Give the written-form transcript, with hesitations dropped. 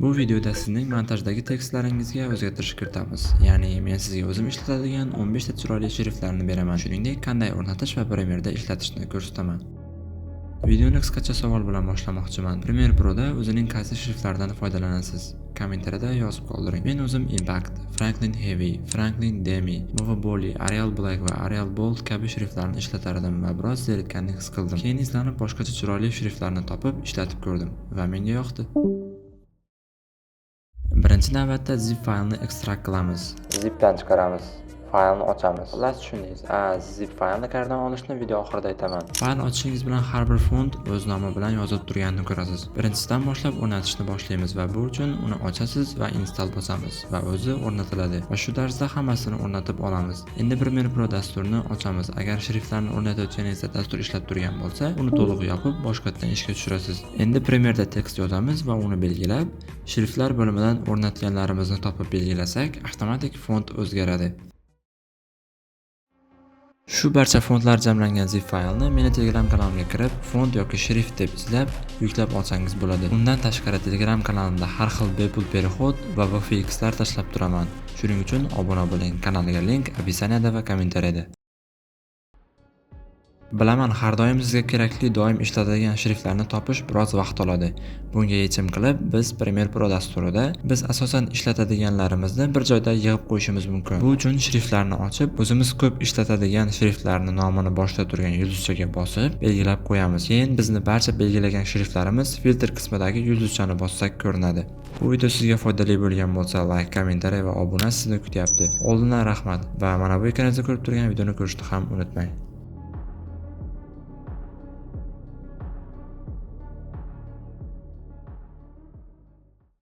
Bu videoda sizning montajdagi tekstlaringizga o'zgartirish kiritamiz. Ya'ni men sizga o'zim ishlatadigan 15 ta chiroyli shriftlarni beraman. Shuningdek, qanday o'rnatish va Premiere'da ishlatishni ko'rsataman. Videoni qisqacha savol bilan boshlamoqchiman. Premiere Pro'da o'zining qaysi shriftlardan foydalanasiz? Kommentariyada yozib qoldiring. Men o'zim Impact, Franklin Heavy, Franklin Demi, Movable, Arial Black va Arial Bold kabi shriftlarni ishlatardim va biroz zerikkandek his qildim. Keyin izlanib, boshqacha chiroyli shriftlarni topib, ishlatib ko'rdim va menga yoqdi. Birinchi navbatda zip faylni ekstrakt qilamiz. Zipdan chiqaramiz. Faylni ochamiz. Xullas, tushundingiz. A, zip faylni qayerdan olishni video oxirida aytaman. Fayl ochishingiz bilan har bir font o'z nomi bilan yozilib turganini ko'rasiz. Birinchisidan boshlab o'rnatishni boshlaymiz va bu uchun uni ochasiz va install bosamiz va o'zi o'rnatiladi va shu tarzda hammasini o'rnatib olamiz. Endi Premiere Pro dasturini ochamiz. Agar shriftlarni o'rnatayotganingizda dastur ishlab turgan bo'lsa, uni to'liq yopib, boshqatdan ishga tushirasiz. Endi Premiere'da tekst yozamiz va uni belgilab, shriftlar bo'limidan o'rnatganlarimizni topib belgilasak, avtomatik font o'zgaradi. Shu barcha fontlar jamlangan zip faylni meni Telegram kanalimga kirib, font yoki shrift deb izlab, yuklab olsangiz bo'ladi. Undan tashqari, Telegram kanalimda har xil bepul переход va VFXlar tashlab turaman. Shuning uchun obuna bo'ling. Kanalga link описание da va kommentariyada. Bilaman, har doim sizga kerakli, doim ishlatadigan shriftlarni topish biroz vaqt oladi. Bunga yechim qilib, biz Premiere Pro dasturida biz asosan ishlatadiganlarimizni bir joyda yig'ib qo'yishimiz mumkin. Bu uchun shriftlarni ochib, o'zimiz ko'p ishlatadigan shriftlarni nomini boshida turgan yulduzchaga bosib, belgilab qo'yamiz. Keyin bizni barcha belgilagan shriftlarimiz filtr qismidagi yulduzchani bossak ko'rinadi. Bu video sizga foydali bo'lgan bo'lsa, like, kommentariy va obuna sizni kutyapti. Oldindan rahmat va mana bu ekranda ko'rib turgan videoni ko'rishni ham unutmang.